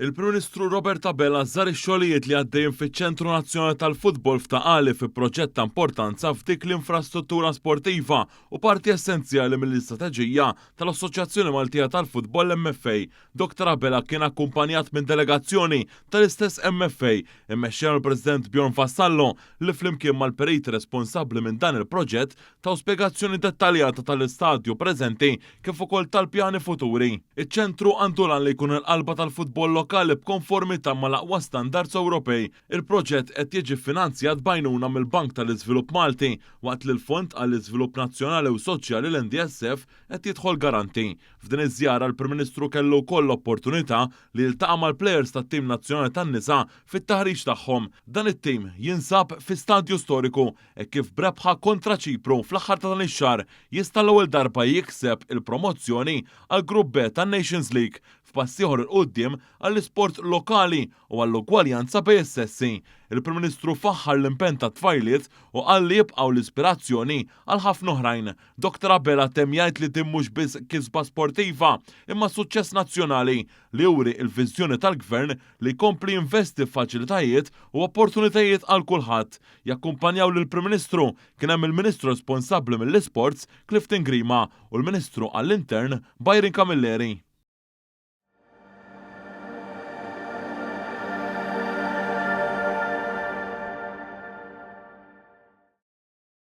Il-Prim Ministru Robert Abela żar ix-xogħlijiet li għaddejjin fiċ-Ċentru Nazzjonali tal-Futbol f'Ta' Qali fi proġett ta' importanza f'dik l-infrastruttura sportiva u parti essenzjali mill-istrateġija tal-Assoċjazzjoni Maltija tal-Futbol l-MFA. Dr Abela kien akkumpanjat minn delegazzjoni tal-istess MFA immexxija mill-President Bjorn Vassallo li flimkien mal-periti responsabbli minn dan il-proġett taw spjegazzjoni dettaljata tal-istadju preżenti kif ukoll tal-pjani futuri. Iċ-ċentru għandu l-għan li jkun il-qalba tal-futbol lokali b'konformità mal-aqwa standards Ewropej. Il-proġett qed jiġi ffinanzjat b'għajnuna mill-Bank tal-Iżvilupp Malti waqt li l-Fond għall-Iżvilupp Nazzjonali u Soċjali l-NDSF qed jidħol garanti. F'din iż-żjara l-Prim Ministru kellu wkoll l-opportunità li jiltaqa' mal-plejers tat-tim nazzjonali tan-nisa fit-taħriġ tagħhom. Dan it-tim jinsab fi stadju storiku hekk kif b'rebħa kontra Ċipru fl-aħħar ta' dan ix-xahar jista' l-ewwel darba jikseb il-promozzjoni għall-Grupp B tan-Nations League f'pass ieħor 'il quddiem għall-isport lokali u għall-ugwaljanza bejn is-sessi. Il-Prim Ministru faħħar l-impenn tat-tfajliet u qal li jibqgħu l-ispirazzjoni għal ħafna oħrajn. Dr Abela temm jgħid li din mhux biss kisba sportiva imma suċċess nazzjonali li juri l-viżjoni tal-Gvern li jkompli jinvesti f'faċilitajiet u opportunitajiet għal kulħadd. Jakkumpanjaw lill-Prim Ministru kien hemm il-Ministru responsabbli mill-Isports, Clifton Grima, u l-Ministru għall-Intern, Byron Camilleri.